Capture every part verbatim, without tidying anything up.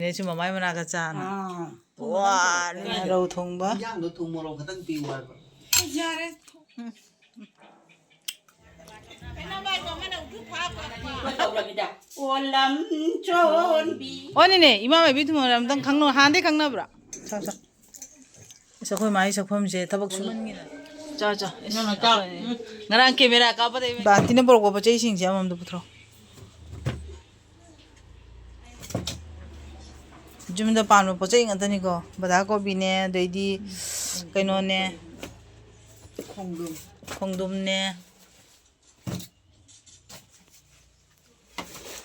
ꯅꯦꯁꯨ ꯃꯃꯥꯏ ꯃꯅꯥꯛꯇ ꯆꯥꯅ꯫ ꯑꯥ꯫ ꯋꯥ, ꯔꯧ ꯊꯣꯡꯕ꯫ ꯏꯟꯖꯥꯡꯗꯣ ꯊꯨꯝ ꯃꯣꯔꯣꯛ ꯈꯛꯇꯪ ꯄꯤꯌꯨ ꯍꯥꯏꯕ꯫ ꯌꯥꯔꯦ꯫ ꯑꯣꯜꯂꯝ ꯆꯣꯟꯕꯤ꯫ ꯑꯣꯅꯤꯅꯦ, ꯏꯃꯥ ꯃꯥꯏꯕꯤ ꯊꯨꯝ ꯃꯣꯔꯣꯛ ꯑꯝꯇꯪ ꯈꯪꯅ-, ꯍꯥꯟꯅꯗꯩ ꯈꯪꯅꯕ꯭ꯔꯣ? ꯆꯥꯎ, ꯆꯥꯎ꯫ ꯑꯁ, ꯑꯩꯈꯣꯏ ꯃꯥꯒꯤ ꯁꯛꯐꯝꯁꯦ ꯊꯕꯛ ꯁꯨꯃꯟꯒꯤꯅ꯫ ꯆꯥꯎ, ꯆꯥꯎ꯫ ꯏꯁ, ꯅꯪꯅ ꯆꯥꯎ꯫ ꯑꯩꯈꯣꯏ ꯉꯔꯥꯡ ꯀꯦꯃꯦꯔꯥ ꯀꯥꯞꯄꯗꯩ ꯕꯥꯟꯇꯤꯅ ꯄꯨꯔꯛꯄ ꯄꯣꯠ ꯆꯩꯁꯤꯡꯁꯦ ꯑꯃꯃꯝꯗ ꯄꯨꯊꯣꯔꯛꯑꯣ꯫ ꯌꯨꯝꯗ ꯄꯥꯟꯕ ꯄꯣꯠ ꯆꯩ ꯉꯥꯛꯇꯅꯤꯀꯣ꯫ ꯕꯗꯥ ꯀꯣꯕꯤꯅꯦ, ꯑꯗꯩꯗꯤ ꯀꯩꯅꯣꯅꯦ, ꯈꯣꯡꯗ꯭ꯔꯨꯝ꯫ ꯈꯣꯡꯗ꯭ꯔꯨꯝꯅꯦ꯫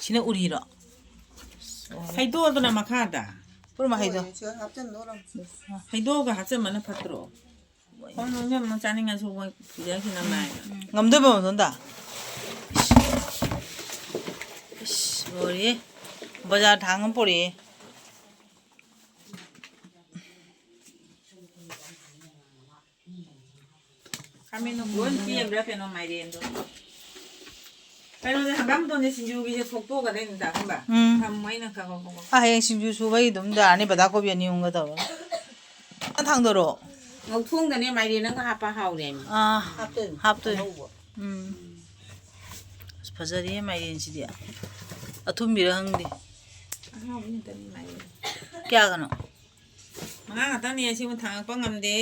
ꯁꯤꯅ ꯎꯔꯤꯔꯣ? ꯍꯩꯗꯣꯛꯑꯗꯅ ꯃꯈꯥꯗ꯫ ꯄꯨꯔꯃ ꯍꯩꯗꯣ꯫ ꯍꯣꯏ, ꯁꯤꯗ ꯍꯥꯞꯆꯤꯟꯗꯣꯔꯝ꯫ ꯍꯩꯗꯣꯛꯑꯒ ꯍꯥꯞꯆꯤꯟꯕꯅ ꯐꯠꯇ꯭ꯔꯣ? ꯍꯣꯏ, ꯍꯣꯏ, ꯏꯕꯦꯝꯃ, ꯆꯥꯅꯤꯡꯉꯁꯨ ꯃꯣꯏ ꯄꯤꯖꯈꯤꯅꯕ ꯍꯥꯏꯅ꯫ ꯎꯝ, ꯉꯝꯗꯣꯏꯕ ꯃꯇꯣꯟꯗ? ꯏꯁ, ꯂꯣꯏꯔꯦ꯫ ꯕꯖꯥꯔ ꯊꯥꯡ ꯑꯃ ꯄꯨꯔꯛꯑꯦ꯫ ꯈꯥꯃꯦꯟ ꯂꯣꯏ ꯄꯦꯟꯕ꯭ꯔꯥ ꯀꯩꯅꯣ ꯃꯥꯏꯔꯦꯟꯗꯣ? ꯀꯩꯅꯣꯁꯦ, ꯍꯪꯒꯥꯝ ꯃꯇꯣꯟꯁꯦ ꯁꯤꯡꯖꯨꯒꯤꯁꯦ ꯈꯣꯛꯇꯣꯛꯑꯒꯅꯦ ꯅꯨꯡꯗꯥꯡ ꯈꯪꯕ? ꯎꯝ꯫ ꯊꯝꯃꯣ, ꯑꯩꯅ ꯈꯔ ꯈꯔ ꯈꯔ ꯈꯔ꯫ ꯑꯥ, ꯍꯌꯦꯡ ꯁꯤꯡꯖꯨ ꯁꯨꯕꯩ ꯑꯗꯨꯝ ꯌꯥꯔꯅꯤ, ꯕꯗꯥ ꯀꯣꯕꯤ ꯑꯅꯤ ꯑꯍꯨꯝꯒ ꯇꯧꯔꯒ꯫ ꯅꯪ ꯊꯥꯡꯗꯣꯔꯛꯑꯣ꯫ ꯉꯧꯊꯣꯡꯗꯅꯦ ꯃꯥꯏꯔꯦꯟ ꯑꯃꯒ ꯍꯥꯞꯄ ꯍꯥꯎꯔꯦꯃꯤ꯫ ꯑꯥ, ꯍꯥꯞꯇꯣꯏꯅꯤ, ꯍꯥꯞꯇꯣꯏꯅꯤ꯫ ꯑꯅꯧꯕ꯫ ꯎꯝ꯫ ꯑꯁ, ꯐꯖꯔꯦꯍꯦ ꯃꯥꯏꯔꯦꯟꯁꯤꯗꯤ꯫ ꯑꯊꯨꯝꯕꯤꯔ ꯈꯪꯗꯦ꯫ ꯑꯍꯥꯎꯕ ꯉꯥꯛꯇꯅꯤ ꯃꯥꯏꯔꯦꯟ꯫ ꯀꯌꯥꯒꯅꯣ? ꯃꯉꯥ ꯈꯛꯇꯪꯅꯦ, ꯑꯁꯤꯃ ꯊꯥꯡꯉꯛꯄ ꯉꯝꯗꯦ꯫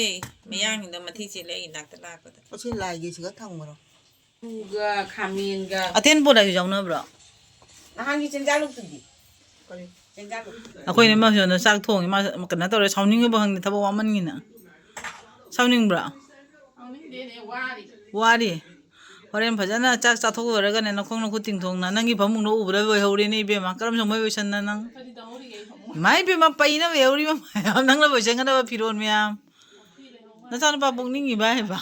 ꯃꯌꯥꯡꯁꯤꯡꯗꯣ ꯃꯊꯤ ꯆꯤꯠꯂꯦ ꯑꯩ ꯅꯥꯛꯇ ꯂꯥꯛꯄꯗ꯫ ꯑꯁꯤ ꯂꯥꯏꯒꯤꯁꯤꯒ ꯊꯝꯈ꯭ꯔꯣ꯫ ꯑꯂꯨꯒ ꯈꯥꯃꯦꯟꯒ꯫ ꯑꯇꯦꯟ ꯄꯣꯠ ꯍꯥꯏꯁꯨ ꯌꯥꯎꯅꯕ꯭ꯔꯣ? ꯅꯍꯥꯟꯒꯤ ꯆꯦꯟꯖꯥꯂꯨꯛꯇꯨꯗꯤ꯫ ꯀꯔꯤ? ꯆꯦꯟꯖꯥꯂꯨꯛ꯫ ꯑꯩꯈꯣꯏꯅ ꯏꯃꯥꯁꯤꯅ ꯆꯥꯛ ꯊꯣꯡꯉꯤ, ꯃꯥ ꯀꯩꯅꯣ ꯇꯧꯔꯦ, ꯁꯥꯎꯅꯤꯡꯉꯤꯕ ꯈꯪꯗꯦ, ꯊꯕꯛ ꯋꯥꯃꯟꯒꯤꯅ꯫ ꯁꯥꯎꯅꯤꯡꯕ꯭ꯔꯣ? ꯁꯥꯎꯅꯤꯡꯗꯦꯅꯦ, ꯋꯥꯔꯤ꯫ ꯋꯥꯔꯤ? ꯍꯣꯔꯦꯟ ꯐꯖꯅ ꯆꯥꯛ ꯆꯥꯊꯣꯛ ꯂꯣꯏꯔꯒꯅꯦ, ꯅꯈꯣꯡ ꯅꯈꯨꯠ ꯇꯤꯡꯊꯣꯛꯅ ꯅꯪꯒꯤ ꯐꯃꯨꯡꯗ ꯎꯕꯗ ꯂꯣꯏꯍꯧꯔꯦꯅꯦ ꯏꯕꯦꯝꯃ꯫ ꯀꯔꯝ ꯁꯨꯝꯕ ꯂꯣꯏꯁꯟꯅ ꯅꯪ? ꯀꯔꯤ ꯇꯧꯍꯧꯔꯤꯒꯦ ꯑꯩ ꯐꯃꯨꯡ? ꯏꯃꯥ ꯏꯕꯦꯝꯃ, ꯄꯩꯅꯕ ꯂꯩꯍꯧꯔꯤꯕ ꯃꯌꯥꯝ, ꯅꯪꯅ ꯂꯣꯏꯁꯟꯒꯗꯕ ꯐꯤꯔꯣꯜ ꯃꯌꯥꯝ꯫ ꯅꯆꯥꯅꯨꯄꯥ ꯄꯣꯛꯅꯤꯡꯉꯤꯕ ꯍꯥꯏꯕ?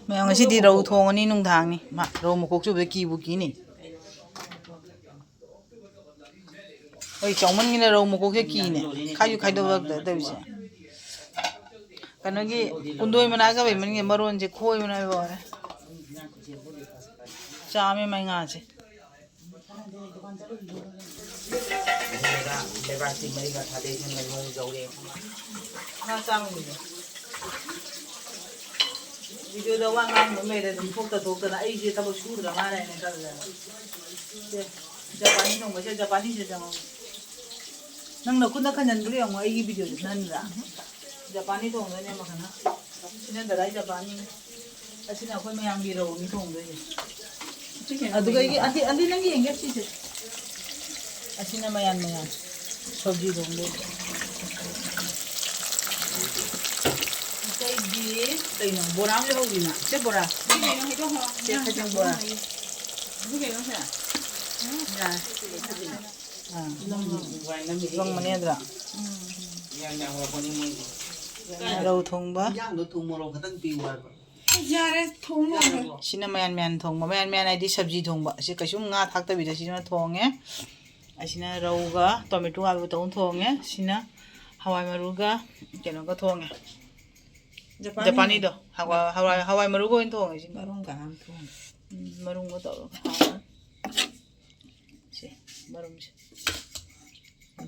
ꯃꯌꯥꯝ ꯉꯁꯤꯗꯤ ꯔꯧ ꯊꯣꯡꯉꯅꯤ ꯅꯨꯡꯗꯥꯡꯅꯤ꯫ ꯃꯥ, ꯔꯧ ꯃꯀꯣꯛ ꯆꯨꯕꯗ ꯀꯤꯕꯨ ꯀꯤꯅꯤ꯫ ꯍꯣꯏ, ꯆꯥꯎꯃꯟꯒꯤꯅ ꯔꯧ ꯃꯀꯣꯛꯁꯦ ꯀꯤꯅꯦ꯫ ꯈꯥꯏꯁꯨ ꯈꯥꯏꯗꯣꯛꯂꯛꯇ ꯇꯧꯔꯤꯁꯦ꯫ ꯀꯩꯅꯣꯒꯤ ꯀꯨꯟꯗꯣꯏ ꯃꯅꯥꯒ ꯂꯩꯕꯅꯤꯅ ꯃꯔꯣꯟꯁꯦ ꯈꯣꯏꯕꯅ ꯂꯣꯏꯔꯦ꯫ ꯆꯥꯝꯃꯦ ꯃꯩ ꯉꯥꯁꯦ꯫ ꯂꯩꯕꯥꯛꯁꯤ ꯃꯩꯒ ꯊꯥꯗꯩ ꯊꯪꯅ ꯅꯣꯡ ꯌꯧꯔꯦ꯫ ꯉꯥ ꯆꯥꯝꯃꯤꯅꯦ꯫ ꯚꯤꯗꯤꯑꯣꯗ ꯋꯥ ꯉꯥꯡꯕ ꯂꯩꯔꯦ ꯑꯗꯨꯝ ꯊꯣꯛꯇ ꯊꯣꯛꯇꯅ ꯑꯩꯁꯦ ꯊꯕꯛ ꯁꯨꯗ꯭ꯔ ꯃꯥꯜꯂꯦ ꯍꯥꯏꯅ ꯈꯜꯂꯦ꯫ ꯁꯦ, ꯖꯄꯥꯅꯤ ꯊꯣꯡꯕꯁꯦ, ꯖꯄꯥꯅꯤꯁꯦ ꯆꯪꯉꯛꯑꯣ꯫ ꯅꯪ ꯅꯈꯨꯠꯅ ꯈꯟꯖꯟꯕ꯭ꯔꯥ ꯌꯦꯡꯉꯣ, ꯑꯩꯒꯤ ꯚꯤꯗꯤꯑꯣꯗꯨ ꯅꯝꯃꯤꯔꯥ? ꯖꯄꯥꯅꯤ ꯊꯣꯡꯗꯣꯏꯅꯦ ꯃꯈꯜꯅ꯫ ꯁꯤꯅ ꯗꯗꯥꯏ ꯖꯄꯥꯅꯤ꯫ ꯑꯁꯤꯅ ꯑꯩꯈꯣꯏ ꯃꯌꯥꯝꯒꯤ ꯔꯧꯅꯤ ꯊꯣꯡꯗꯣꯏꯁꯦ꯫ ꯑꯗꯨꯒ ꯑꯩꯒꯤ ꯑꯟꯇꯤ, ꯑꯟꯇꯤ ꯅꯪ ꯌꯦꯡꯒꯦ ꯁꯤꯁꯦ꯫ ꯑꯁꯤꯅ ꯃꯌꯥꯟ ꯃꯌꯥꯟ ꯁꯧꯖꯤ ꯊꯣꯡꯗꯣꯏꯁꯦ꯫ ꯑꯇꯩꯗꯤ ꯀꯩꯅꯣ? ꯕꯣꯔꯥ ꯑꯃ ꯂꯩꯍꯧꯔꯤꯅ꯫ ꯁꯦ ꯕꯣꯔꯥ꯫ ꯁꯤ ꯀꯩꯅꯣ ꯍꯩꯗꯣꯛꯈ꯭ꯔꯣ꯫ ꯁꯦ ꯈꯖꯤꯡ ꯕꯣꯔꯥ꯫ ꯑꯗꯨ ꯀꯩꯅꯣ ꯁꯦ? ꯌꯥꯔꯦ꯫ ꯑꯥ꯫ ꯌꯣꯡ ꯃꯅꯦꯗ꯭ꯔꯥ? ꯔꯧ ꯊꯣꯡꯕ꯫ ꯌꯥꯔꯦ, ꯊꯣꯡꯉꯣ꯫ ꯁꯤꯅ ꯃꯌꯥꯟ ꯃꯌꯥꯟ ꯊꯣꯡꯕ꯫ ꯃꯌꯥꯟ ꯃꯌꯥꯟ ꯍꯥꯏꯗꯤ ꯁꯕꯖꯤ ꯊꯣꯡꯕ꯫ ꯑꯁꯤ ꯀꯩꯁꯨꯝ ꯉꯥ ꯊꯥꯛꯇꯕꯤꯗ ꯁꯤꯁꯤꯃ ꯊꯣꯡꯉꯦ꯫ ꯑꯁꯤꯅ ꯔꯧꯒ ꯇꯣꯃꯦꯇꯣ ꯍꯥꯞꯄꯒ ꯇꯧꯔ ꯊꯣꯡꯉꯦ꯫ ꯁꯤꯅ ꯍꯋꯥꯏ ꯃꯔꯨꯒ ꯀꯩꯅꯣꯒ ꯊꯣꯡꯉꯦ꯫ ꯖꯄꯥꯅꯤꯗꯣ꯫ ꯍꯋꯥꯏ, ꯍꯋꯥꯏ, ꯍꯋꯥꯏ ꯃꯔꯨꯒ ꯑꯣꯏꯅ ꯊꯣꯡꯉꯦ ꯁꯤꯅ꯫ ꯃꯔꯨꯝꯒ ꯍꯥꯞ ꯊꯣꯡꯉꯦ꯫ ꯎꯝ, ꯃꯔꯨꯝꯒ ꯇꯧꯔꯒ ꯍꯥꯎꯅꯤ꯫ ꯁꯤ ꯃꯔꯨꯝꯁꯦ꯫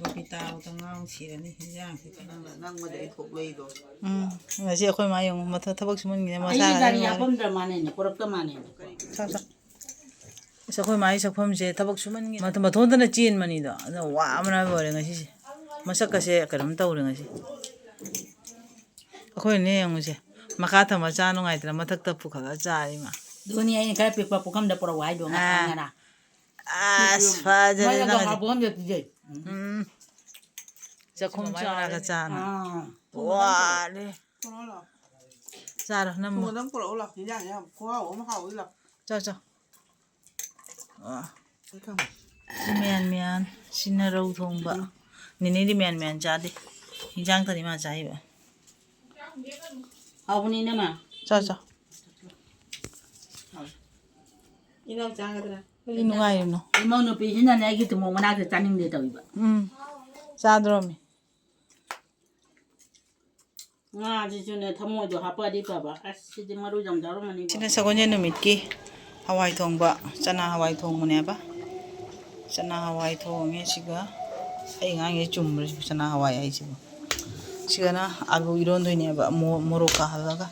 ꯕꯕꯤꯇꯥ ꯎꯗ ꯉꯥꯎ ꯁꯤꯔꯅꯤ ꯍꯤꯟꯖꯥꯡꯁꯦ ꯈꯟꯕꯗ꯫ ꯅꯪ, ꯅꯪꯕꯨꯗꯤ ꯑꯩ ꯊꯣꯛꯂꯛꯏꯗꯣ꯫ ꯎꯝ, ꯉꯁꯤ ꯑꯩꯈꯣꯏ ꯃꯥ ꯌꯦꯡꯉꯨ, ꯃꯊ-, ꯊꯕꯛ ꯁꯨꯃꯟꯈꯤꯗꯅ ꯃꯁꯥ ꯑꯩꯒꯤ ꯒꯥꯔꯤ ꯉꯥꯡꯉꯦ꯫ ꯍꯥꯄꯝꯗ꯭ꯔ ꯃꯥꯅꯦꯅ, ꯄꯨꯔꯛꯇ ꯃꯥꯅꯦꯅ꯫ ꯁꯥ, ꯁꯥ꯫ ꯑꯁ, ꯑꯩꯈꯣꯏ ꯃꯥꯒꯤ ꯁꯛꯐꯝꯁꯦ ꯊꯕꯛ ꯁꯨꯃꯟꯈꯤꯗꯅ ꯃꯊ-, ꯃꯊꯣꯟꯗꯅ ꯆꯦꯟꯕꯅꯤꯗꯣ, ꯑꯗꯣ ꯋꯥꯕꯅ ꯂꯣꯏꯔꯦ ꯉꯁꯤꯁꯦ꯫ ꯃꯁꯛꯀꯁꯦ ꯀꯩꯅꯣꯝ ꯇꯧꯔꯦ ꯉꯁꯤ꯫ ꯑꯩꯈꯣꯏꯅꯦ ꯌꯦꯡꯉꯨꯁꯦ, ꯃꯈꯥ ꯊꯝꯃ ꯆꯥ ꯅꯨꯡꯉꯥꯏꯇꯅ ꯃꯊꯛꯇ ꯄꯨꯈꯠꯂ ꯆꯥꯔꯤ ꯃꯥ꯫ ꯑꯗꯨꯅꯤ ꯑꯩꯅ ꯈꯔ ꯄꯤꯛꯄ ꯄꯨꯈꯝꯗ ꯄꯨꯔꯛꯑꯣ ꯍꯥꯏꯗꯣ ꯉ-, ꯑꯥ꯫ ꯉꯔꯥꯡ꯫ ꯑꯁ, ꯐꯖꯔꯦ ꯃꯣꯏꯅ ꯅꯪ꯫ ꯗꯣꯡꯉꯥ ꯄꯨꯈꯝꯗ ꯄꯤꯖꯩ꯫ ꯎꯝ꯫ ꯎꯝ꯫ ꯆꯥꯛꯈꯨꯝ ꯃꯃꯥꯏ ꯆꯥꯔꯦ꯫ ꯃꯅꯥꯛꯇ ꯆꯥꯅ꯫ ꯑꯥ꯫ ꯋꯥꯔꯦ꯫ ꯄꯨꯔꯛꯑꯣ ꯂꯥꯎ꯫ ꯆꯥꯔꯣ, ꯅꯝꯃꯣ꯫ ꯊꯨꯝ ꯈꯛꯇꯪ ꯄꯨꯔꯛꯑꯣ ꯂꯥꯎ꯫ ꯍꯤꯟꯖꯥꯡꯁꯦ ꯌꯥꯝ ꯈꯨꯍꯥꯎ ꯑꯃ ꯍꯥꯎꯋꯤ ꯂꯥꯎ꯫ ꯆꯥꯎ, ꯆꯥꯎ꯫ ꯑꯥ꯫ ꯁꯤ ꯃꯌꯥꯟ ꯃꯌꯥꯟ, ꯁꯤꯅ ꯔꯧ ꯊꯣꯡꯕ꯫ ꯎꯝ꯫ ꯅꯦꯅꯦꯗꯤ ꯃꯌꯥꯟ ꯃꯌꯥꯟ ꯆꯥꯗꯦ꯫ ꯍꯤꯟꯖꯥꯡꯇꯅꯤ ꯃꯥ ꯆꯥꯏꯕ꯫ ꯍꯥꯎꯕꯅꯤ, ꯏꯅꯝꯃ꯫ ꯆꯥꯎ, ꯆꯥꯎ꯫ ꯏꯅꯥꯎ ꯆꯥꯒꯗ꯭ꯔꯥ? ꯀꯔꯤ ꯅꯨꯡꯉꯥꯏꯔꯤꯅꯣ? ꯏꯃꯧ ꯅꯨꯄꯤꯁꯤꯅꯅꯦ ꯑꯩꯒꯤ ꯊꯨꯝꯃꯣꯛ ꯃꯅꯥꯛꯇ ꯆꯥꯅꯤꯡꯗꯦ ꯇꯧꯏꯕ꯫ ꯎꯝ꯫ ꯆꯥꯗ꯭ꯔꯣꯃꯤ? ꯉꯥꯁꯤꯁꯨꯅꯦ, ꯊꯃꯣꯏꯗꯣ ꯍꯥꯞꯄꯛꯑꯗꯤ ꯐꯕ꯫ ꯑꯁ, ꯁꯤꯗꯤ ꯃꯔꯨ ꯌꯥꯝ ꯌꯥꯎꯔꯝꯃꯅꯤꯕꯣ꯫ ꯁꯤꯅ ꯁꯒꯣꯜꯁꯦꯟ ꯅꯨꯃꯤꯠꯀꯤ ꯍꯋꯥꯏ ꯊꯣꯡꯕ, ꯆꯅꯥ ꯍꯋꯥꯏ ꯊꯣꯡꯕꯅꯦꯕ꯫ ꯆꯅꯥ ꯍꯋꯥꯏ ꯊꯣꯡꯉꯦ ꯁꯤꯒ꯫ ꯑꯩ ꯉꯥꯡꯉꯤꯁꯦ ꯆꯨꯝꯕ꯭ꯔꯥ ꯁꯤꯕꯨ, ꯆꯅꯥ ꯍꯋꯥꯏ ꯍꯥꯏꯁꯤꯕꯨ? ꯁꯤꯒꯅ ꯑꯂꯨ ꯏꯔꯣꯟꯗꯣꯏꯅꯦꯕ, ꯃꯣ-, ꯃꯣꯔꯣꯛ ꯀꯥꯍꯜꯂꯒ꯫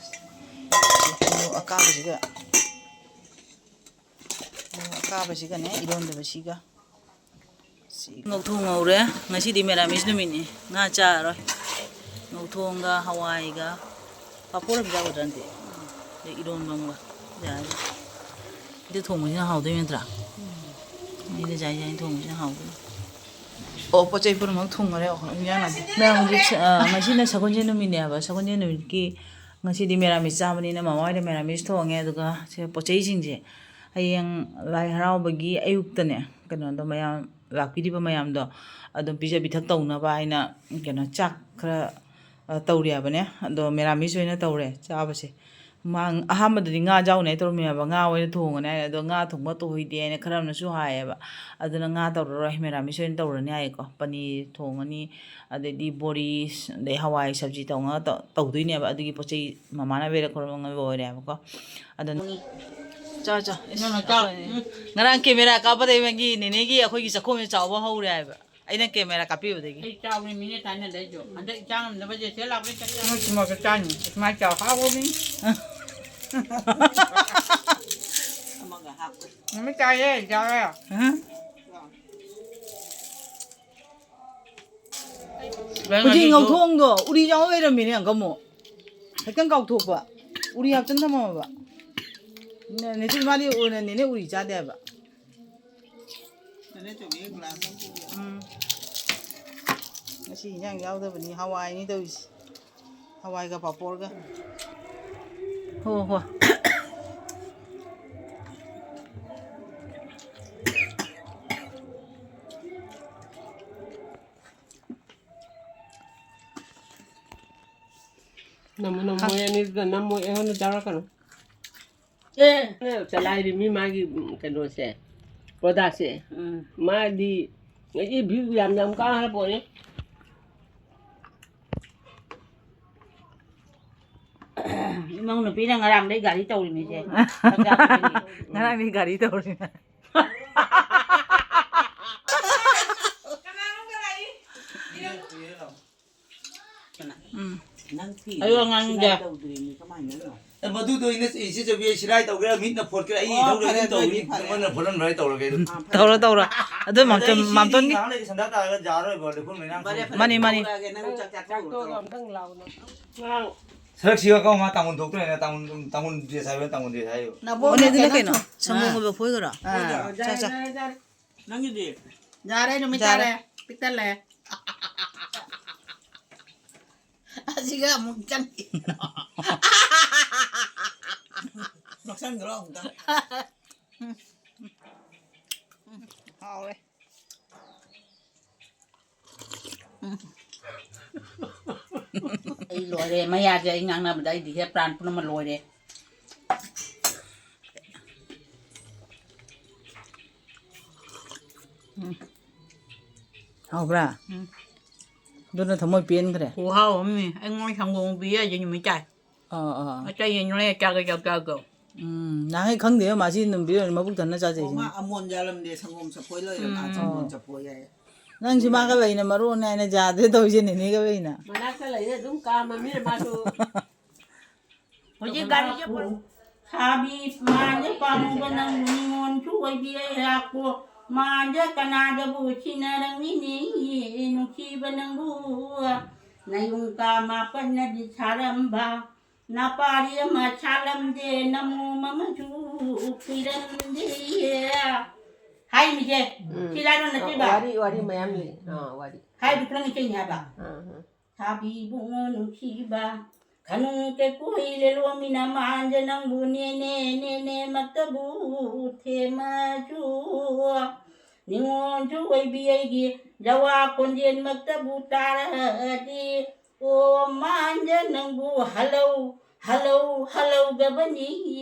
ꯃꯣꯔꯣꯛ ꯑꯀꯥꯕꯁꯤꯒ, ꯃꯣꯔꯣꯛ ꯑꯀꯥꯕꯁꯤꯒꯅꯦ, ꯏꯔꯣꯟꯗꯣꯏꯕ ꯁꯤꯒ꯫ ꯁꯤ ꯉꯧꯊꯣꯡ ꯉꯧꯔꯦ꯫ ꯉꯁꯤꯗꯤ ꯃꯦꯔꯥꯃꯤꯁ ꯅꯨꯃꯤꯠꯅꯤ, ꯉꯥ ꯆꯥꯔꯔꯣꯏ꯫ ꯉꯧꯊꯣꯡꯒ ꯍꯋꯥꯏꯒ ꯄꯥꯐꯣꯔ ꯑꯃ ꯌꯥꯎꯒꯗ꯭ꯔꯥ ꯈꯪꯗꯦ꯫ ꯑꯗꯩ ꯏꯔꯣꯟꯕ ꯑꯃꯒ ꯌꯥꯔꯅꯤ꯫ ꯑꯗꯨ ꯊꯣꯡꯕꯁꯤꯅ ꯍꯥꯎꯗꯣꯏ ꯅꯠꯇ꯭ꯔꯥ? ꯑꯩꯅ ꯖꯥꯏ ꯖꯥꯏ ꯊꯣꯡꯕꯁꯤꯅ ꯍꯥꯎꯗꯣꯏꯅꯤ꯫ ꯑꯣ, ꯄꯣꯠ ꯆꯩ ꯄꯨꯝꯅꯃꯛ ꯊꯨꯡꯉꯔꯦ꯫ ꯑꯣ, ꯏꯟꯖꯥꯡ ꯅꯥꯄꯤ꯫ ꯃꯌꯥꯝ ꯍꯧꯖꯤꯛ, ꯑ, ꯉꯁꯤꯅ ꯁꯒꯣꯜꯁꯦꯟ ꯅꯨꯃꯤꯠꯅꯦꯕ꯫ ꯁꯒꯣꯜꯁꯦꯟ ꯅꯨꯃꯤꯠꯀꯤ ꯉꯁꯤꯗꯤ ꯃꯦꯔꯥꯃꯤꯁ ꯆꯥꯕꯅꯤꯅ ꯃꯃꯥ ꯍꯣꯏꯗ ꯃꯦꯔꯥꯃꯤꯁ ꯊꯣꯡꯉꯦ꯫ ꯑꯗꯨꯒ ꯁꯤ ꯄꯣꯠ ꯆꯩꯁꯤꯡꯁꯦ ꯍꯌꯦꯡ ꯂꯥꯏ ꯍꯔꯥꯎꯕꯒꯤ ꯑꯌꯨꯛꯇꯅꯦ, ꯀꯩꯅꯣꯗꯣ, ꯃꯌꯥꯝ ꯂꯥꯛꯄꯤꯔꯤꯕ ꯃꯌꯥꯝꯗꯣ ꯑꯗꯨꯝ ꯄꯤꯖ ꯄꯤꯊꯛ ꯇꯧꯅꯕ ꯍꯥꯏꯅ, ꯀꯩꯅꯣ, ꯆꯥꯛ ꯈꯔ, ꯑ, ꯇꯧꯔꯤ ꯍꯥꯏꯕꯅꯦ꯫ ꯑꯗꯣ ꯃꯦꯔꯥꯃꯤꯁ ꯑꯣꯏꯅ ꯇꯧꯔꯦ ꯆꯥꯕꯁꯦ꯫ ꯃꯥ ꯑꯍꯥꯟꯕꯗꯗꯤ ꯉꯥ ꯌꯥꯎꯅꯤ ꯍꯥꯏ ꯇꯧꯔꯝꯃꯦꯕ꯫ ꯉꯥ ꯑꯣꯏꯅ ꯊꯣꯡꯉꯅꯤ ꯍꯥꯏ꯫ ꯑꯗꯣ ꯉꯥ ꯊꯣꯡꯕ ꯇꯣꯏꯗꯦ ꯍꯥꯏꯅ ꯈꯔ ꯑꯃꯅꯁꯨ ꯍꯥꯏꯌꯦꯕ꯫ ꯑꯗꯨꯅ ꯉꯥ ꯇꯧꯔꯔꯣꯏ, ꯃꯦꯔꯥꯃꯤꯁ ꯑꯣꯏꯅ ꯇꯧꯔꯅꯤ ꯍꯥꯏꯌꯦꯀꯣ꯫ ꯄꯅꯤꯔ ꯊꯣꯡꯉꯅꯤ, ꯑꯗꯩꯗꯤ ꯕꯣꯔꯤꯁ, ꯑꯗꯩ ꯍꯋꯥꯏ ꯁꯕꯖꯤ ꯇꯧꯅ ꯇꯧ-, ꯇꯧꯗꯣꯏꯅꯦꯕ꯫ ꯑꯗꯨꯒꯤ ꯄꯣꯠ ꯆꯩ ꯃꯃꯥꯅ ꯕꯦꯔꯦ ꯈꯣꯏꯔꯝꯕ ꯂꯣꯏꯔꯦ ꯍꯥꯏꯕꯀꯣ꯫ ꯑꯗꯨꯅ ꯆꯥ, ꯆꯥ꯫ ꯏꯁ, ꯅꯪꯅ ꯆꯥ꯫ ꯑꯩꯈꯣꯏ ꯎꯝ꯫ ꯉꯔꯥꯡ ꯀꯦꯃꯦꯔꯥ ꯀꯥꯞꯄꯗꯩ ꯃꯥꯒꯤ ꯅꯦꯅꯦꯒꯤ ꯑꯩꯈꯣꯏꯒꯤ ꯆꯥꯛꯈꯨꯝꯁꯦ ꯆꯥꯎꯕ ꯍꯧꯔꯦ ꯍꯥꯏꯕ꯫ ꯑꯩꯅ ꯀꯦꯃꯦꯔꯥ ꯀꯥꯞꯄꯤꯕꯗꯒꯤ꯫ ꯑꯩ ꯆꯥꯎꯅꯤ ꯃꯤꯅꯦ ꯊꯥꯏꯅꯗꯩꯁꯨ꯫ ꯍꯟꯗꯛ ꯏꯆꯥ ꯉꯝꯅꯕꯁꯦ ꯁꯦ ꯂꯥꯛꯄꯗ ꯆꯠ ꯆꯠ꯫ ꯅꯣꯏ ꯀꯤꯃꯣꯁꯦ ꯆꯥꯅꯤ꯫ ꯁꯨꯃꯥꯏꯅ ꯆꯥꯎ ꯍꯥꯎꯕꯅꯤ꯫ ꯑꯃꯒ ꯍꯥꯞꯄ꯫ ꯅꯨꯃꯤꯠ ꯇꯥꯏꯌꯦ, ꯆꯥꯎꯔꯦ꯫ ꯍꯥ? ꯍꯧꯖꯤꯛ ꯉꯧꯊꯣꯡꯗꯣ ꯎꯔꯤ ꯆꯥꯎ ꯂꯩꯔꯝꯃꯤꯅꯦ, ꯑꯪꯀ ꯑꯃꯨꯛ꯫ ꯍꯦꯛꯇꯪ ꯀꯥꯎꯊꯣꯛꯄ꯫ ꯎꯔꯤ ꯍꯥꯞꯆꯤꯟ ꯊꯝꯃꯝꯃꯕ꯫ ꯅꯦ-, ꯅꯦꯆꯨ ꯃꯥꯗꯤ ꯎ-, ꯅꯦꯅꯦ ꯎꯔꯤ ꯆꯥꯗꯦ ꯍꯥꯏꯕ꯫ ꯎꯝ꯫ ꯉꯁꯤ ꯏꯟꯖꯥꯡ ꯌꯥꯎꯗꯕꯅꯤ, ꯍꯋꯥꯏꯅꯤ ꯇꯧꯔꯤꯁꯦ꯫ ꯍꯋꯥꯏꯒ ꯄꯥꯐꯣꯔꯒ꯫ ꯍꯣ, ꯍꯣ꯫ ꯅꯝꯃꯣ, ꯅꯝꯃꯣ, ꯃꯣꯏ ꯑꯅꯤꯗꯨꯗ ꯅꯝꯃꯣ, ꯑꯩꯉꯣꯟꯗ ꯆꯥꯔꯛꯀꯅꯨ꯫ ꯑꯦ꯫ ꯆꯂꯥꯏꯔꯤ ꯃꯤ ꯃꯥꯒꯤ, ꯎꯝ, ꯀꯩꯅꯣꯁꯦ, ꯄ꯭ꯔꯣꯗꯥꯛꯁꯦ꯫ ꯎꯝ꯫ ꯃꯥꯗꯤ ꯉꯁꯤ ꯚ꯭ꯌꯨ ꯌꯥꯝ, ꯌꯥꯝ ꯀꯥꯔ ꯄꯣꯠꯅꯤ꯫ ꯅꯪ ꯅꯨꯄꯤꯅ ꯉꯔꯥꯡꯗꯩ ꯒꯥꯔꯤ ꯇꯧꯔꯤꯃꯤꯁꯦ꯫ ꯉꯔꯥꯡꯗꯤ ꯒꯥꯔꯤ ꯇꯧꯔꯤꯅ꯫ ꯎꯝ꯫ ꯑꯌꯣ, ꯑꯉꯥꯡꯗ꯫ ꯑꯦ, ꯃꯗꯨꯗꯣ ꯑꯩꯅ ꯏꯆꯦ ꯆꯧꯕꯤ ꯁꯤꯔꯥꯏ ꯇꯧꯒꯦꯔꯥ, ꯃꯤꯠꯅ ꯐꯣꯠꯀꯦꯔꯥ, ꯑꯩ ꯑꯣ, ꯊꯧꯔꯦ ꯐꯔꯦ, ꯑꯗꯨꯝ ꯇꯧꯏ꯫ ꯑꯗꯨꯑꯣꯏꯗꯤ ꯐꯔꯦ꯫ ꯑꯩꯉꯣꯟꯗ ꯐꯣꯠꯍꯟꯕ꯭ꯔꯥ ꯑꯩ ꯇꯧꯔꯒꯦ ꯑꯗꯨ꯫ ꯇꯧꯔꯣ, ꯇꯧꯔꯣ꯫ ꯑꯗꯨ ꯃꯥꯝꯇꯣꯟ, ꯑꯗꯩ ꯁꯤꯗꯤ ꯃꯥꯝꯇꯣꯟꯒꯤ꯫ ꯉꯥꯏꯍꯥꯛ ꯂꯩꯔꯗꯤ ꯁꯟꯗꯥ ꯇꯥꯔꯒ ꯌꯥꯔꯔꯣꯏꯕ, ꯂꯩꯈꯣꯝ ꯂꯩꯅꯥꯡ ꯊꯣꯛꯑꯅꯤ꯫ ꯃꯥꯅꯤ, ꯃꯥꯅꯤ꯫ ꯇꯧꯔꯒꯦ, ꯅꯪ ꯆꯥꯛ ꯆꯥꯊꯣꯛꯎꯔꯣ, ꯇꯧꯔꯣ꯫ ꯑꯝꯇꯪ ꯂꯥꯎꯅ꯫ ꯁꯔꯛꯁꯤꯒ ꯀꯧ ꯃꯥ ꯇꯥꯡꯈꯨꯜ ꯊꯣꯛꯇ꯭ꯔꯦꯅ, ꯇꯥꯡꯈꯨꯜ, ꯇꯥꯡꯈꯨꯜ ꯗ꯭ꯔꯦꯁ ꯍꯥꯏꯕ, ꯇꯥꯡꯈꯨꯜ ꯗ꯭ꯔꯦꯁ ꯍꯥꯏꯌꯣ꯫ ꯑꯣꯅꯦ, ꯑꯗꯨꯅ ꯀꯩꯅꯣ? ꯁꯪꯒꯣꯝ ꯑꯣꯏꯕ ꯐꯣꯏꯈ꯭ꯔꯣ? ꯑꯥ꯫ ꯆꯥ, ꯆꯥ꯫ ꯅꯪꯒꯤꯗꯤ? ꯌꯥꯔꯦ, ꯅꯨꯃꯤꯠ ꯌꯥꯔꯦ꯫ ꯇꯥꯔꯦ꯫ ꯄꯤꯛꯇꯜꯂꯦ꯫ ꯑꯁꯤꯒ ꯑꯃꯨꯛ ꯆꯪꯉꯤ꯫ ꯅꯣꯛꯁꯟꯈ꯭ꯔꯣ ꯑꯃꯨꯛꯇ꯫ ꯍꯥꯎꯋꯦ꯫ ꯑꯩ ꯂꯣꯏꯔꯦ, ꯃꯌꯥꯁꯦ ꯑꯩ ꯉꯥꯡꯅꯕꯗ ꯑꯩꯗꯤ ꯍꯦ ꯄ꯭ꯔꯥꯟ ꯄꯨꯝꯅꯃꯛ ꯂꯣꯏꯔꯦ꯫ ꯎꯝ꯫ ꯍꯥꯎꯕ꯭ꯔꯥ? ꯎꯝ꯫ ꯑꯗꯨꯅ ꯊꯃꯣꯏ ꯄꯦꯟꯈ꯭ꯔꯦ꯫ ꯈꯨꯍꯥꯎ ꯑꯃꯅꯤ꯫ ꯑꯩꯉꯣꯟꯗ ꯁꯪꯒꯣꯝ ꯄꯤꯖꯔꯤꯁꯦ ꯅꯨꯃꯤꯠ ꯇꯥꯏ꯫ ꯑꯥ, ꯑꯥ꯫ ꯑꯇꯩ ꯌꯦꯡꯉꯨꯅꯦ, ꯆꯥꯒ ꯆꯥꯛ ꯆꯥꯒ꯫ ꯎꯝ, ꯅꯍꯥꯟꯈꯩ ꯈꯪꯗꯦꯕ ꯃꯥꯁꯤ ꯑꯗꯨꯝ ꯄꯤꯔꯛꯑꯣ, ꯃꯕꯨꯛ ꯊꯟꯅ ꯆꯥꯖꯩ ꯑꯣ, ꯃꯥ ꯁꯤꯅꯤ꯫ ꯑꯃꯣꯟ ꯌꯥꯜꯂꯝꯗꯦ, ꯁꯪꯒꯣꯝ ꯁꯐꯣꯏ ꯂꯩꯔꯦ, ꯃꯥ ꯎꯝ꯫ ꯁꯪꯒꯣꯝ ꯁꯐꯣꯏ ꯍꯥꯏꯌꯦ꯫ ꯅꯪꯁꯨ ꯃꯥꯒ ꯂꯩꯅ ꯃꯔꯨꯅꯦ ꯍꯥꯏꯅ ꯌꯥꯗꯦ ꯇꯧꯔꯤꯁꯦ ꯅꯦꯅꯦꯒ ꯂꯩꯅ꯫ ꯃꯅꯥꯛꯇ ꯂꯩꯔꯦ ꯑꯗꯨꯝ ꯀꯥꯝꯃꯃꯤꯅ ꯃꯥꯁꯨ꯫ ꯍꯧꯖꯤꯛ ꯒꯥꯔꯤꯁꯦ ꯄꯨꯔꯛꯎ꯫ ꯁꯥꯕꯤ ꯃꯥꯟꯗꯦ ꯄꯥꯝꯃꯨꯕ ꯅꯪꯕꯨ, ꯅꯤꯉꯣꯟꯁꯨ ꯑꯣꯏꯕꯤ ꯑꯩꯍꯥꯛꯄꯨ꯫ ꯃꯥꯟꯗꯦ ꯀꯅꯥꯗꯕꯨ ꯁꯤꯟꯅꯔꯝꯃꯤꯅꯤ, ꯅꯨꯡꯁꯤꯕ ꯅꯪꯕꯨ꯫ ꯅꯌꯨꯝ ꯀꯥ ꯃꯥꯄꯟꯅꯗꯤ ꯁꯥꯔꯝꯕ, ꯅꯄꯥꯔꯤ ꯑꯃ ꯁꯥꯠꯂꯝꯗꯦ, ꯅꯃꯣꯝ ꯑꯃꯁꯨ ꯈꯨꯏꯔꯝꯗꯦ꯫ ꯍꯥꯏꯃꯤꯁꯦ, ꯎꯝ꯫ ꯁꯤ ꯂꯥꯏꯔꯣ ꯅꯠꯇꯦꯕ? ꯋꯥꯔꯤ, ꯋꯥꯔꯤ ꯃꯌꯥꯝ ꯂꯩ꯫ ꯑꯥ, ꯋꯥꯔꯤ꯫ ꯍꯥꯏꯕ ꯈꯨꯂꯪ ꯏꯁꯩꯅꯦ ꯍꯥꯏꯕ꯫ ꯑꯥ, ꯑꯥ꯫ ꯁꯥꯕꯤꯕꯨꯡꯉꯣ ꯅꯨꯡꯁꯤꯕ, ꯈꯅꯨꯡ ꯀꯦꯀꯣꯏ ꯂꯦꯂꯣꯃꯤꯅ ꯃꯥꯟꯖ ꯅꯪꯕꯨ ꯅꯦꯅꯦ, ꯅꯦꯅꯦꯃꯛꯇꯕꯨ ꯊꯦꯝꯃꯁꯨ꯫ ꯅꯤꯉꯣꯜꯁꯨ ꯑꯣꯏꯕꯤ ꯑꯩꯒꯤ ꯖꯋꯥ ꯈꯣꯟꯖꯦꯜꯃꯛꯇꯕꯨ ꯇꯥꯔꯗꯤ, ꯑꯣ ꯃꯥꯟꯖ ꯅꯪꯕꯨ ꯍꯜꯂꯧ, ꯍꯜꯂꯧ, ꯍꯜꯂꯧꯒꯕꯅꯤ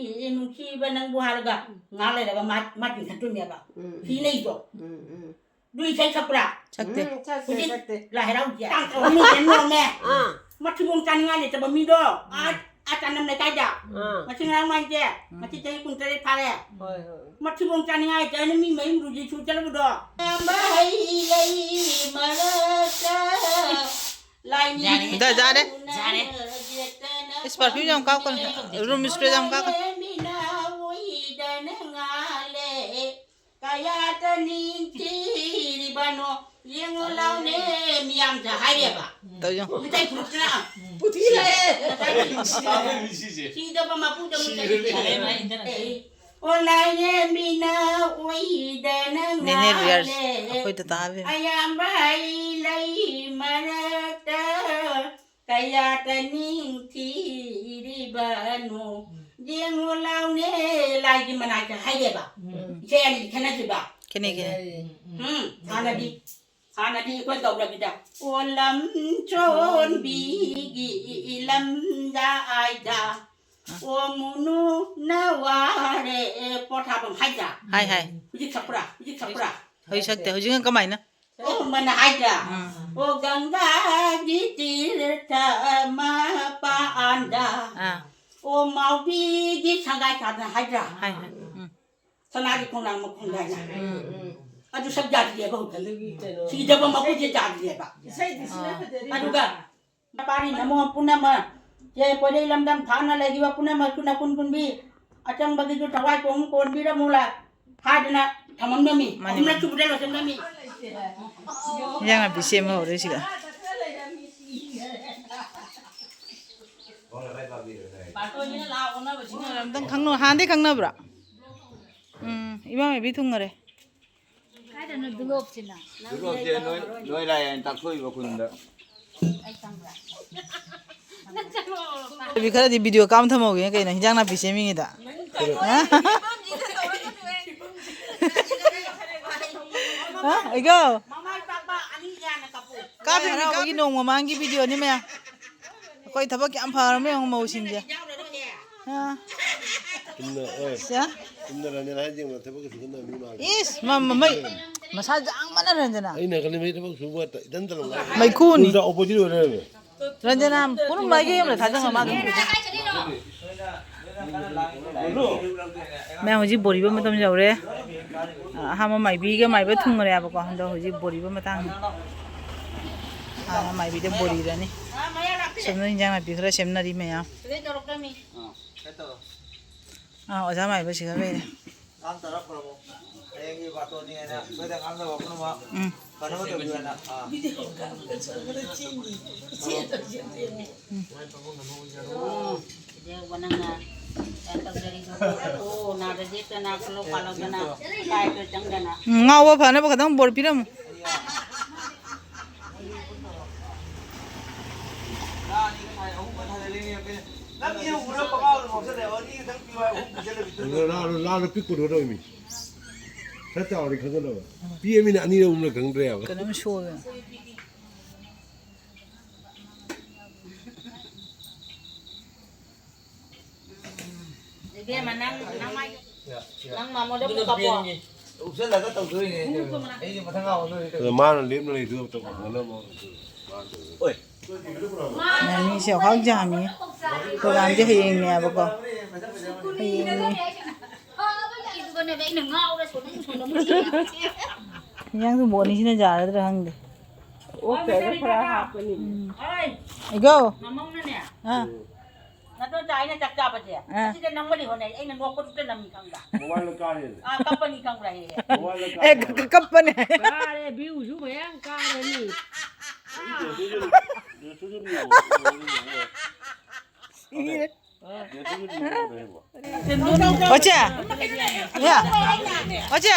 ꯅꯨꯡꯁꯤꯕ ꯅꯪꯕꯨ ꯍꯥꯏꯔꯒ ꯉꯥꯏꯍꯥꯛ ꯂꯩꯔꯒ ꯃꯥ, ꯃꯥ ꯆꯤꯡꯈꯠꯇꯣꯏꯅꯦꯕ꯫ ꯎꯝ꯫ ꯁꯤ ꯂꯩꯗꯣ꯫ ꯎꯝ, ꯎꯝ꯫ ꯑꯗꯨ ꯏꯁꯩ ꯁꯛꯄ꯭ꯔꯥ? ꯁꯛꯇꯦ꯫ ꯎꯝ, ꯁꯛꯇꯦ, ꯍꯧꯖꯤꯛ ꯁꯛꯇꯦ꯫ ꯂꯥꯏ ꯍꯔꯥꯎꯁꯦ꯫ ꯇꯥꯡ ꯇꯧꯔꯝꯃꯤ ꯀꯩꯅꯣꯅꯦ꯫ ꯑꯥ꯫ ꯃꯊꯤꯕꯣꯡ ꯆꯥꯅꯤꯡꯉꯥꯏ ꯂꯩꯇꯕ ꯃꯤꯗꯣ꯫ ꯑꯥ, ꯑꯥ ꯆꯥꯅꯝ ꯂꯩꯀꯥꯏꯗ꯫ ꯑꯥ꯫ ꯉꯁꯤ ꯉꯔꯥꯡ ꯃꯥꯟꯗꯦ꯫ ꯎꯝ꯫ ꯉꯁꯤ ꯆꯍꯤ ꯀꯨꯟꯇꯔꯦꯠ ꯐꯥꯔꯦ꯫ ꯍꯣꯏ, ꯍꯣꯏ꯫ ꯃꯊꯤꯕꯣꯡ ꯆꯥꯅꯤꯡꯉꯥꯏ ꯂꯩꯇꯦ, ꯑꯩꯅ ꯃꯤ ꯃꯌꯨꯝ ꯔꯨꯖꯤ ꯁꯨ ꯆꯠꯂꯨꯕꯗꯣ꯫ ꯑꯌꯥꯝꯕ ꯍꯩ ꯂꯩ ꯃꯔꯛꯇ ꯂꯥꯏꯅꯤꯡ ꯌꯥꯔꯦ꯫ ꯗ, ꯌꯥꯔꯦ꯫ ꯌꯥꯔꯦ꯫ ꯏꯁ, perfume ꯌꯥꯝ ꯀꯥꯞꯀꯅꯨ꯫ Room spray ꯌꯥꯝ ꯀꯥꯞꯀꯅꯨ꯫ ꯃꯤꯅ ꯑꯣꯏꯗꯅ ꯉꯥꯜꯂꯦ꯫ ꯀꯌꯥꯗ ꯅꯤꯡꯊꯤꯔꯤꯕꯅꯣ ꯌꯦꯡꯉꯣ ꯂꯥꯎꯅꯦ ꯃꯤꯌꯥꯝꯁꯦ ꯍꯥꯏꯔꯦꯕ꯫ ꯇꯧ ꯌꯦꯡꯉꯣ꯫ ꯃꯩꯇꯩ ꯐꯨꯔꯨꯞꯁꯤꯅ꯫ ꯄꯨꯊꯤ ꯂꯥꯛꯑꯦ꯫ ꯁꯤꯗꯕ ꯃꯄꯨꯗ ꯑꯃꯨꯛ ꯁꯤꯔꯦꯅꯦ꯫ ꯆꯠꯈꯤꯗ꯭ꯔꯦ꯫ ꯑꯦ, ꯑꯣꯟꯂꯥꯏꯟ ꯃꯤꯅ ꯑꯣꯏꯗꯅ ꯅꯦꯅꯦ ꯔꯤꯌꯔꯁ, ꯉꯥꯜꯂꯦ꯫ ꯑꯩꯈꯣꯏꯗ ꯇꯥꯕꯤꯔꯦ꯫ ꯑꯌꯥꯝꯕ ꯍꯩ ꯂꯩ ꯃꯔꯛꯇ ꯀꯌꯥꯗ ꯅꯤꯡꯊꯤꯔꯤꯕꯅꯣ? ꯎꯝ꯫ ꯌꯦꯡꯉꯣ ꯂꯥꯎꯅꯦ, ꯂꯥꯏꯒꯤ ꯃꯅꯥꯛꯇ ꯍꯥꯏꯔꯦꯕ꯫ ꯎꯝ꯫ ꯏꯁꯩ ꯑꯅꯤ ꯈꯦꯠꯅꯗ꯭ꯔꯤꯕ? ꯈꯦꯠꯅꯩ, ꯈꯦꯠꯅꯩ꯫ ꯎꯝ꯫ ꯍꯥꯟꯅꯗꯤ, ꯍꯥꯟꯅꯗꯤ ꯑꯩꯈꯣꯏ ꯇꯧꯔꯕꯤꯗ, "ꯑꯣ ꯂꯝ ꯆꯣꯟꯕꯤꯒꯤ ꯂꯝꯖꯥꯏꯗ, ꯑꯣ ꯃꯨꯅꯨꯅ ꯋꯥꯔꯦ ꯄꯣꯊꯥꯐꯝ" ꯍꯥꯏꯗ꯭ꯔꯥ? ꯍꯥꯏ, ꯍꯥꯏ꯫ ꯍꯧꯖꯤꯛ ꯁꯛꯄ꯭ꯔꯥ? ꯍꯧꯖꯤꯛ ꯁꯛꯄ꯭ꯔꯥ? ꯍꯧꯖꯤꯛ ꯁꯛꯇꯦ꯫ ꯍꯧꯖꯤꯛꯅ ꯀꯃꯥꯏꯅ? ꯑꯣ, ꯃꯅꯥ ꯍꯥꯏꯗ꯭ꯔꯥ? ꯎꯝ꯫ ꯑꯣ, ꯒꯪꯒꯥꯒꯤ ꯇꯤꯔꯊ ꯃꯄꯥꯟꯗ꯫ ꯑꯥ꯫ ꯑꯣ, ꯃꯥꯎꯕꯤꯒꯤ ꯁꯪꯒꯥꯏ ꯁꯥꯗꯅ ꯍꯥꯏꯗ꯭ꯔꯥ? ꯍꯥꯏ, ꯍꯥꯏ꯫ ꯎꯝ꯫ ꯁꯅꯥꯒꯤ ꯈꯣꯡꯅꯥꯡ ꯃꯈꯣꯡꯗ ꯍꯥꯏꯅ꯫ ꯎꯝ꯫ ꯑꯗꯨ ꯁꯛ ꯌꯥꯗ꯭ꯔꯤꯑꯕ ꯍꯧꯖꯤꯛ꯫ ꯑꯗꯨꯒꯤ ꯀꯩꯅꯣ꯫ ꯁꯤꯗꯕ ꯃꯄꯨꯁꯦ ꯌꯥꯗ꯭ꯔꯤꯑꯕ꯫ ꯏꯁꯩꯗꯤ ꯁꯤꯅ ꯑꯥ꯫ ꯐꯖꯔꯤ꯫ ꯑꯗꯨꯒ ꯃꯄꯥꯔꯤ ꯅꯃꯣ ꯄꯨꯝꯅꯃꯛ, ꯁꯦ ꯀꯣꯏꯂꯩ ꯂꯝꯗꯝ ꯊꯥꯅ ꯂꯩꯔꯤꯕ ꯄꯨꯝꯅꯃꯛꯁꯨ ꯅꯀꯨꯟ ꯀꯨꯟꯕꯤ ꯑꯆꯪꯕꯒꯤꯁꯨ ꯊꯋꯥꯏ ꯄꯣꯡ ꯀꯣꯟꯕꯤꯔꯝꯃꯨ ꯂꯥꯏ ꯍꯥꯏꯗꯅ ꯊꯝꯃꯝꯗꯣꯃꯤ꯫ ꯃꯥꯅꯤ, ꯑꯍꯨꯝꯂꯛ ꯃꯥꯅꯤ꯫ ꯁꯨꯕꯗ ꯂꯣꯏꯁꯤꯟꯗꯣꯃꯤ꯫ ꯏꯟꯖꯥꯡ ꯅꯥꯄꯤ ꯁꯦꯝꯕ ꯍꯧꯔꯦ ꯁꯤꯒ꯫ ꯑꯝꯇꯪ ꯈꯪꯅ-, ꯍꯥꯟꯅꯗꯩ ꯈꯪꯅꯕ꯭ꯔꯣ? ꯎꯝ, ꯏꯃꯥ ꯃꯥꯏꯕꯤ ꯊꯨꯡꯉꯔꯦ꯫ ꯀꯥꯏꯗꯅꯣ ꯗꯨꯂꯣꯞꯁꯤꯅ? ꯗꯨꯂꯣꯞꯁꯦ ꯅꯣꯏ, ꯅꯣꯏ ꯂꯥꯛꯑꯦꯅ ꯇꯥꯛꯊꯣꯛꯏꯕ ꯈꯨꯟꯗ꯫ ꯑꯩ ꯈꯪꯕ꯭ꯔꯥ? ꯃꯤ ꯈꯔꯗꯤ video ꯀꯥꯞ ꯊꯝꯍꯧꯒꯦ ꯀꯩꯅꯣ, ꯍꯤꯟꯖꯥꯡ ꯅꯥꯄꯤ ꯁꯦꯝꯃꯤꯉꯩꯗ꯫ ꯍꯥ? ꯍꯥ? ꯑꯩꯒꯣ? ꯃꯃꯥꯏ ꯄꯥꯛꯄ ꯑꯅꯤ ꯌꯥꯅ ꯀꯥꯞꯄꯨ꯫ ꯀꯥꯞꯄꯤꯅꯤ, ꯍꯔꯥꯎꯕꯒꯤ ꯀꯥꯞꯄꯤꯅꯤ꯫ ꯅꯣꯡ ꯃꯃꯥꯡꯒꯤ videoꯅꯤ ꯃꯌꯥꯝ꯫ ꯑꯩꯈꯣꯏ ꯊꯕꯛ ꯀꯌꯥꯝ ꯐꯔꯝꯃꯦ ꯌꯦꯡꯉꯨ ꯃꯧꯁꯤꯡꯁꯦ꯫ ꯑꯥ꯫ ꯆꯨꯝꯅ, ꯑꯦ, ꯁꯦ? ꯆꯨꯝꯅ ꯔꯟꯖꯅꯥ ꯍꯥꯏꯁꯦ ꯌꯦꯡꯉꯨ, ꯊꯕꯛꯀ ꯁꯨꯒꯟꯗꯕ ꯃꯤ ꯃꯥꯜꯂꯦ꯫ ꯏꯁ, ꯃ-, ꯃ-, ꯃꯩ-, ꯃꯁꯥ ꯌꯥꯡꯕꯅ ꯔꯟꯖꯅꯥ꯫ ꯑꯩꯅ ꯈꯜꯂꯤ ꯃꯩ ꯊꯕꯛ ꯁꯨꯕ ꯏꯊꯟꯇ ꯂꯧ-, ꯃꯩꯈꯨꯅꯤ꯫ ꯎꯜꯇꯥ opposite ꯑꯣꯏ ꯂꯩꯔꯝꯃꯦ꯫ ꯔꯟꯖꯅꯥ ꯄꯨꯟꯅ ꯃꯥꯒꯤ ꯑꯃꯗ ꯊꯥꯖꯤꯟꯈ꯭ꯔ ꯃꯥꯜꯂꯦ꯫ ꯃꯌꯥꯝ ꯍꯧꯖꯤꯛ ꯕꯣꯔꯤꯕ ꯃꯇꯝ ꯌꯧꯔꯦ꯫ ꯑꯍꯥꯟꯕ ꯃꯥꯏꯕꯤꯒ ꯃꯥꯏꯕ ꯊꯨꯡꯉꯔꯦꯕꯀꯣ, ꯑꯗꯣ ꯍꯧꯖꯤꯛ ꯕꯣꯔꯤꯕ ꯃꯇꯥꯡꯅꯤ꯫ ꯑꯍꯥꯟꯕ ꯃꯥꯏꯕꯤꯗ ꯕꯣꯔꯤꯔꯅꯤ꯫ ꯁꯣꯝꯗ ꯏꯟꯖꯥꯡ ꯅꯥꯄꯤ ꯈꯔ ꯁꯦꯝꯅꯔꯤ ꯃꯌꯥꯝ꯫ ꯑꯥ, ꯑꯣꯖꯥ ꯃꯥꯏꯕꯁꯤꯒ ꯂꯩꯔꯦ꯫ ꯉꯥ ꯇꯔꯥ ꯄꯨꯔꯛꯑꯣ꯫ ꯍꯌꯦꯡꯒꯤ ꯕꯥꯇꯣꯟꯅꯤ ꯍꯥꯏꯅ ꯑꯩꯈꯣꯏꯗ ꯉꯥꯡꯅꯕ ꯄꯨꯝꯅꯃꯛ ꯐꯅꯕ ꯇꯧꯕꯤꯌꯨ ꯍꯥꯏꯅ꯫ ꯑꯥ꯫ ꯎꯝ꯫ ꯎꯝ, ꯉꯥꯎꯕ ꯐꯅꯕ ꯈꯛꯇꯪ ꯕꯣꯔ ꯄꯤꯔꯝꯃꯨ꯫ ꯂꯥꯗꯣ, ꯂꯥꯗꯣ ꯄꯤꯛꯄꯗꯣ ꯇꯧꯔꯤꯃꯤ꯫ ꯈꯔ ꯆꯥꯎꯔꯗꯤ ꯈꯪꯒꯗꯕ꯫ ꯄꯤꯛꯑꯃꯤꯅ ꯑꯅꯤꯔꯛ ꯑꯍꯨꯝꯂꯛ ꯈꯪꯗ꯭ꯔꯦꯕ꯫ ꯀꯩꯅꯣꯝ ꯁꯣꯏꯕ꯫ ꯏꯕꯦꯝꯃ, ꯅꯪ, ꯅꯪ ꯃꯥꯏ-, ꯅꯪ ꯃꯥꯃꯣꯗ ꯑꯃꯨꯛ ꯀꯥꯞꯄꯣ꯫ ꯎꯞꯁꯜꯂꯒ ꯇꯧꯗꯣꯏꯅꯦ꯫ ꯑꯩꯗꯤ ꯃꯊꯪ ꯉꯥꯎꯗꯣꯏꯅꯦ꯫ ꯑꯗꯣ ꯃꯥꯅ ꯂꯦꯞꯅ ꯂꯩꯗꯨ ꯑꯝꯇ ꯐꯖꯅ ꯑꯃ ꯑꯣꯏ꯫ ꯃꯤꯁꯦ ꯍꯧꯖꯤꯛ ꯌꯥꯝꯃꯤ꯫ ꯄ꯭ꯔꯣꯒ꯭ꯔꯥꯝꯗꯤ ꯍꯌꯦꯡꯅꯦꯕꯀꯣ꯫ ꯍꯌꯦꯡꯅꯦ꯫ ꯑꯗꯨꯒꯅꯦꯕ ꯑꯩꯅ ꯉꯥꯎꯔ ꯁꯣꯟꯗ ꯑꯃꯨꯛ ꯁꯣꯟꯗ ꯑꯃꯨꯛ ꯆꯦꯜꯂꯦ꯫ ꯏꯟꯖꯥꯡ ꯊꯣꯡꯕ ꯑꯅꯤꯁꯤꯅ ꯌꯥꯔꯗ꯭ꯔꯥ ꯈꯪꯗꯦ꯫ ꯑꯣꯛꯇꯒ ꯈꯔ ꯍꯥꯞꯄꯅꯤ꯫ ꯎꯝ꯫ ꯏꯒꯣ꯫ ꯃꯃꯧꯅꯅꯦ꯫ ꯑꯥ꯫ ꯅꯗꯣꯝꯆꯥ ꯑꯩꯅ ꯆꯥꯛ ꯆꯥꯕꯁꯦ꯫ ꯑꯥ꯫ ꯑꯁꯤꯗ ꯅꯝꯕꯗꯤ ꯍꯣꯠꯅꯩ꯫ ꯑꯩꯅ ꯅꯣꯛꯄꯗꯨꯗ ꯅꯝꯃꯤ ꯈꯪꯕ꯭ꯔꯥ? ꯃꯣꯕꯥꯏꯜꯗ ꯀꯥꯔꯦꯅꯦ꯫ ꯑꯥ, ꯀꯞꯄꯅꯤ ꯈꯪꯕ꯭ꯔꯥ ꯍꯦꯛ ꯍꯦꯛ? ꯃꯣꯕꯥꯏꯜꯗ ꯑꯦ, ꯀꯥꯔꯦ꯫ ꯀ-, ꯀꯞꯄꯅꯦ꯫ ꯀꯥꯔꯦ, ꯚ꯭ꯌꯨꯁꯨ ꯃꯌꯥꯝ ꯀꯥꯔꯅꯤ꯫ ꯁꯤꯔꯦ꯫ ꯑꯣꯆꯦ꯫ ꯌꯥ꯫ ꯑꯣꯆꯦ꯫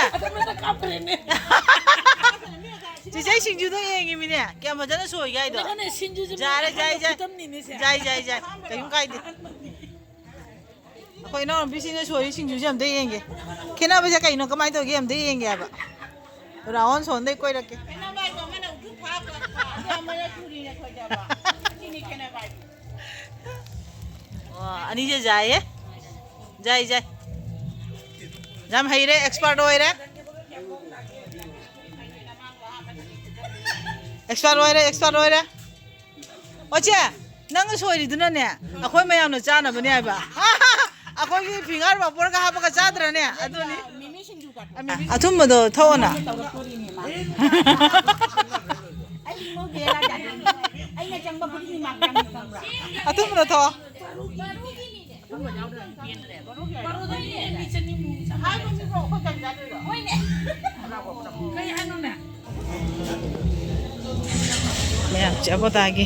ꯆꯤꯆꯦ ꯁꯤꯡꯖꯨꯗꯣ ꯌꯦꯡꯉꯤꯃꯤꯅꯦ꯫ ꯀꯌꯥꯝ ꯐꯖꯅ ꯁꯣꯏꯒꯦ ꯍꯥꯏꯗꯣ꯫ ꯑꯗꯨꯒꯅꯦ ꯁꯤꯡꯖꯨꯁꯦ ꯌꯥꯔꯦ, ꯌꯥꯏ, ꯌꯥꯏ꯫ ꯈꯨꯇꯝꯅꯤꯅꯦꯁꯦ꯫ ꯌꯥꯏ, ꯌꯥꯏ, ꯌꯥꯏ꯫ ꯀꯩꯁꯨꯝ ꯀꯥꯏꯗꯦ꯫ ꯑꯩꯈꯣꯏ ꯏꯅꯥꯎꯅꯨꯄꯤꯁꯤꯡꯅ ꯁꯣꯏꯔꯤ ꯁꯤꯡꯖꯨꯁꯦ ꯑꯝꯇ ꯌꯦꯡꯒꯦ꯫ ꯈꯦꯠꯅꯕꯁꯦ ꯀꯩꯅꯣ, ꯀꯃꯥꯏꯅ ꯇꯧꯒꯦ ꯑꯝꯇ ꯌꯦꯡꯒꯦ ꯍꯥꯏꯕ꯫ ꯔꯥꯎꯟ ꯁꯣꯟꯗꯩ ꯀꯣꯏꯔꯛꯀꯦ꯫ ꯑꯣ, ꯑꯅꯤꯁꯦ ꯌꯥꯏꯌꯦ꯫ ꯌꯥꯏ, ꯌꯥꯏ꯫ ꯌꯥꯝ ꯍꯩꯔꯦ, ꯑꯦꯛꯁꯄꯥꯔꯠ ꯑꯣꯏꯔꯦ꯫ ꯑꯦꯛꯁꯄꯥꯔꯠ ꯑꯣꯏꯔꯦ, ꯑꯦꯛꯁꯄꯥꯔꯠ ꯑꯣꯏꯔꯦ꯫ ꯑꯣꯆꯦ, ꯅꯪꯅ ꯁꯣꯏꯔꯤꯗꯨꯅꯅꯦ, ꯑꯩꯈꯣꯏ ꯃꯌꯥꯝꯅ ꯆꯥꯅꯕꯅꯦ ꯍꯥꯏꯕ꯫ ꯑꯩꯈꯣꯏꯒꯤ ꯐꯤꯡꯒꯥꯔ ꯄꯥꯄꯣꯔꯒ ꯍꯥꯄꯒ ꯆꯥꯗ꯭ꯔꯅꯦ? ꯑꯗꯨꯅꯤ꯫ ꯑꯊꯨꯝꯕꯗꯣ ꯊꯛꯑꯣꯅ꯫ ꯑꯩꯅ ꯆꯪꯕ ꯈꯨꯗꯤꯡꯒꯤ ꯃꯥ ꯆꯪꯉꯤ, ꯈꯪꯕ꯭ꯔꯥ? ꯑꯊꯨꯝꯕꯗꯣ ꯊꯛꯑꯣ꯫ ꯃꯌꯥꯝꯁꯦ ꯑꯕꯣꯇꯥꯒꯤ꯫